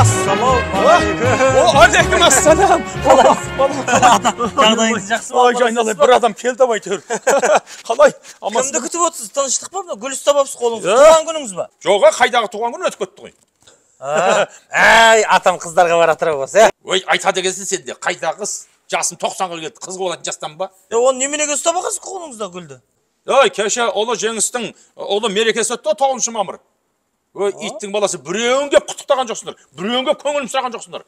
Ассалаумағалейкум. О, алейкум ассалам. Жағдайыңыз жақсы ма? Ой, айналайын, бір адам келді ау әйтеуір. Қалай? Амансыз Кімді күтіп отырсыз? Тыныштық па? Мына гүл ұстап алыпсыз қолыңызға. Е? Туған күніңіз ба? Жоқ, қайдағы туған күн өтіп кетті ғой. Әй, атам қыздарға бара тұра болса, ә? Ой, айтады екенсің сен де. Қайдағы қыз? Жасым 90-ға келді. Қыз болатын жастан ба? Е, оны неменеге ұстап алғансыз қолыңызда гүлді? Ой, кеше ұлы жеңістің ұлы мерекесі өтті, 9 мамыр. Ой, иттің баласы, біреуін кеп құттықтаған жоқсыңдар, біреуін кеп көңілін сұраған жоқсыңдар.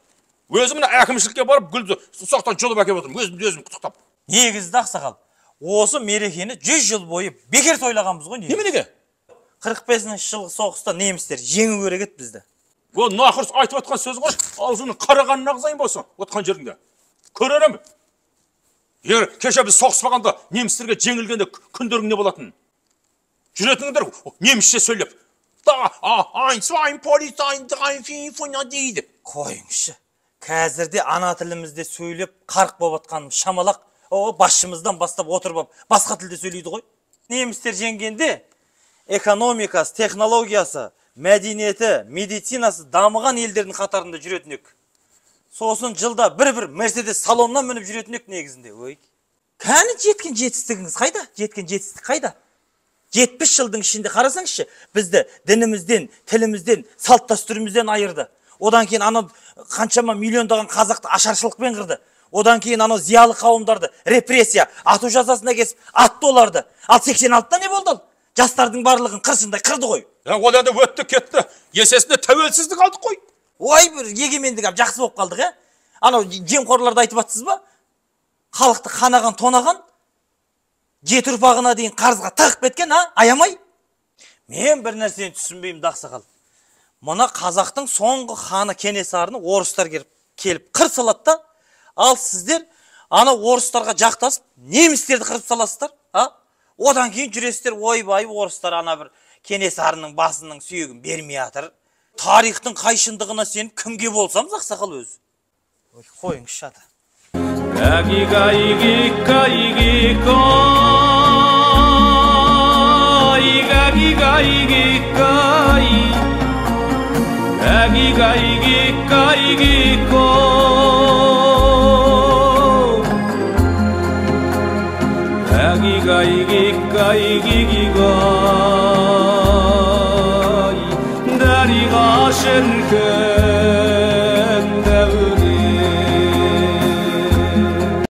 Өзім мына әкімшілікке барып гүлді соқтан жұлып әкеліп отырмын, өзімді өзім құттықтап. Негізі де ақсақал, осы мерекені 100 жыл бойы бекер тойлағанбыз ғой негізі. Неменеге? 45 жылғы соғыста немістер жеңу керек еді бізді. О, нақырс айтып отқан сөз ғой, аузыңның қарағанын ағызайын болса, отқан жеріңде. Көрерім. Егер кеше біз соғыспағанда немістерге жеңілгенде күндерің не болатын? Жүретіңдер немісше сөйлеп. Да, айн, свайн, полицайн, драйн, фин, фуня дейді. Қойыңызшы. Қазірде ана тілімізде сөйлеп қарқ болып атқанымыз шамалақ, о, басшымыздан бастап отырып алып, басқа тілде сөйлейді ғой. Немістер жеңгенде экономикасы, технологиясы, мәдениеті, медицинасы дамыған елдердің қатарында жүретін ек. Сосын жылда бір-бір Мерседес салоннан мініп жүретін ек негізінде. Ой. Кәні жеткен жетістігіңіз қайда? Жеткен жетістік қайда? 70 жылдың ішінде қарасаңызшы, бізді дінімізден, тілімізден, салт дәстүрімізден айырды. Одан кейін анау қаншама миллиондаған қазақты ашаршылықпен қырды. Одан кейін анау зиялы қауымдарды репрессия, ату жазасына кесіп, атты оларды. Ал 86-да не болды ал? Жастардың барлығын қыршындай қырды ғой. Ол енді өтті кетті. Есесіне тәуелсіздік алдық қой. Ой, бір егемендік алып жақсы болып қалдық, ә? Анау жемқорларды айтып атсыз ба? Халықты қанаған, тонаған, жеті ұрпағына дейін қарызға тығып кеткен, а? Аямай. Мен бір нәрсені түсінбеймін да, ақсақал. Мына қазақтың соңғы ханы Кенесарыны орыстар келіп қыр салады да, ал сіздер ана орыстарға жақтасып, немістерді қырып саласыздар, а? Одан кейін жүресіздер, ойбай, орыстар ана бір Кенесарының басының сүйегін бермей жатыр. Тарихтың қайшындығына сеніп кімге болсамыз, ақсақал өзі. Ой, қойыңызшы, ата.